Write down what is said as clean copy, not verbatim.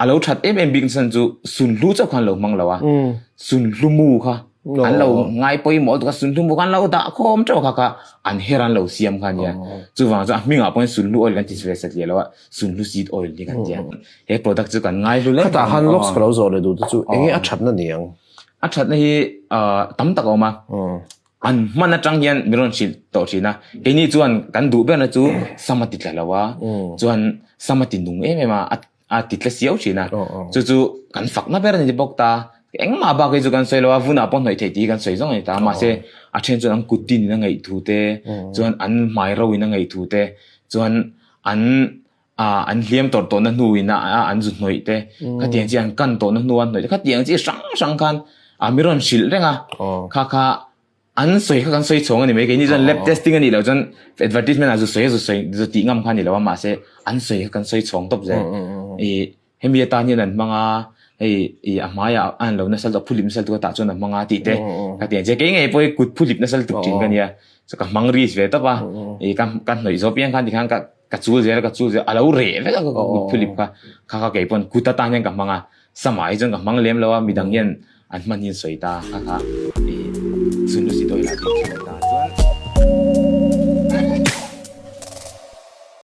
A lo that em em bik chhan chu sunhlu chauh kha an lo hmang lo a, sunhlu mu kha an lo ngai pawimawh lutuk a, sunhlu mu kha an lo dah khawm teuh kha kha an her an lo siam kha a nia. Chuvang chuan a hmingah pawhin sunhlu oil kan ti ve satliah lo a, sunhlu seed oil hi kan ti a. He product chu kan ngai hlu lek. Khatah khan locks ka lo zawh leh duh te chu eng nge a thatna ni ang? A thatna hi tam tak a awm a. An hman atang hian min rawn hrilh tawh thin a, keini chuan kan duh berna chu sam a ti tla lo a, chuan sam a ti nung em em a, a ti tla siau thin a, chu chu kan fakna ber a ni bawk ta. Engmah bak hi chu kan sawi lo a, vunah pawh hnawih theih tih hi kan sawi zawng a ni ta, mahse a then chuan an kut tin in a ngaih thu te, chuan an hmai ro in a ngaih thu te, chuan an ah an hliam tawrh tawhna hnu in a an zu hnawih te khatiang chi an kan tawhna hnu a hnawih te khatiang chi hrang hrang khan a mi rawn hrilh reng a kha kha an sawi kha kan sawi chhawng a ni mai keini chuan lab testing a nih loh chuan advertisement ah zu sawi a zu sawi zu tih ngam kha a ni lo a mahse an sawi kha kan sawi chhawng tawp zel i hemi atan hian an hmang a hei i a hmaiah a an lo nasa lutuk a phuhlip nasa lutuk a tah chuan a hmang a tih te khatiang che kei ngei pawh hi kut phuhlip nasa lutuk thin ka nia chu ka hmang ris ve tawp a i ka ka hnawih zawh piang khan tikhan ka Ka chul zel a, ka chul zel a, a lo reh vek a ka kut phulip kha. Kha kha kei pawn kut atan hian ka hmang a, samah hi chuan ka hmang lem lo a, midang hian an hman hi an sawi ta kha kha i chhun lusi dawih lah bik chu a ni ta chuan.